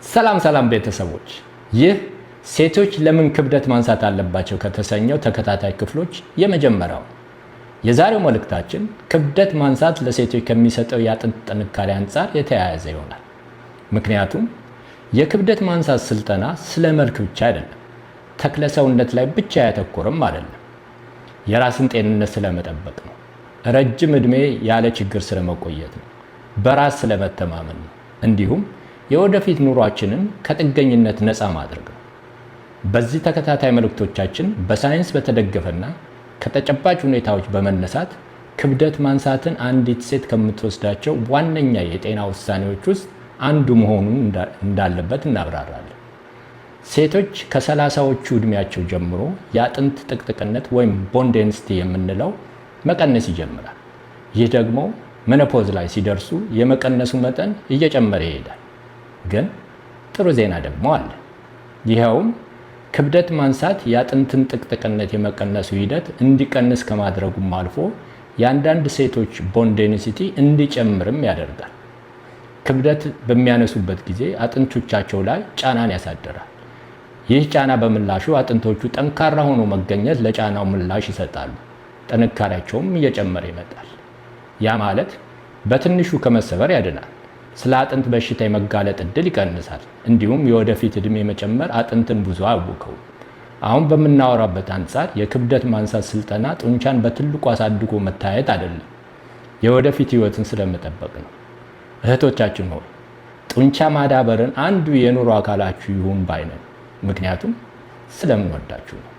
ሰላም ሰላም ቤተሰቦች፣ ይህ ሴቶች ለምን ክብደት ማንሳት አለባቸው ከተሰኘው ተከታታይ ክፍሎች የመጀመሪያው ነው። የዛሬው መልእክታችን ክብደት ማንሳት ለሴቶች ከሚሰጠው የአጥንት ጥንካሬ አንጻር የተያያዘ ይሆናል። ምክንያቱም የክብደት ማንሳት ስልጠና ስለ መልክ ብቻ አይደለም፣ ተክለ ሰውነት ላይ ብቻ ያተኮርም አይደለም። የራስን ጤንነት ስለመጠበቅ ነው። ረጅም ዕድሜ ያለ ችግር ስለመቆየት ነው። በራስ ስለመተማመን ነው። እንዲሁም የወደፊት ኑሯችንን ከጥገኝነት ነፃ ማድረግ ነው። በዚህ ተከታታይ መልእክቶቻችን በሳይንስ በተደገፈና ከተጨባጭ ሁኔታዎች በመነሳት ክብደት ማንሳትን አንዲት ሴት ከምትወስዳቸው ዋነኛ የጤና ውሳኔዎች ውስጥ አንዱ መሆኑን እንዳለበት እናብራራለን። ሴቶች ከ30ዎቹ ዕድሜያቸው ጀምሮ የአጥንት ጥቅጥቅነት ወይም bone density የምንለው መቀነስ ይጀምራል። ይህ ደግሞ menopause ላይ ሲደርሱ የመቀነሱ መጠን እየጨመረ ይሄዳል። ግን ጥሩ ዜና ደግሞ አለ። ይኸውም ክብደት ማንሳት የአጥንትን ጥቅጥቅነት የመቀነሱ ሂደት እንዲቀንስ ከማድረጉም አልፎ የአንዳንድ ሴቶች bone density እንዲጨምርም ያደርጋል። ክብደት በሚያነሱበት ጊዜ አጥንቶቻቸው ላይ ጫናን ያሳድራል። ይህ ጫና በምላሹ አጥንቶቹ ጠንካራ ሆኖ መገኘት ለጫናው ምላሽ ይሰጣሉ፣ ጥንካሬያቸውም እየጨመረ ይመጣል። ያ ማለት በትንሹ ከመሰበር ያድናል። ስለ አጥንት በሽታ የመጋለጥ እድል ይቀንሳል። እንዲሁም የወደፊት ዕድሜ መጨመር አጥንትን ብዙ አያውከውም። አሁን በምናወራበት አንጻር የክብደት ማንሳት ስልጠና ጡንቻን በትልቁ አሳድጎ መታየት አይደለም፣ የወደፊት ህይወትን ስለመጠበቅ ነው። እህቶቻችን ሆይ፣ ጡንቻ ማዳበርን አንዱ የኑሮ አካላችሁ ይሁን ባይ ነን። ምክንያቱም ስለምንወዳችሁ ነው።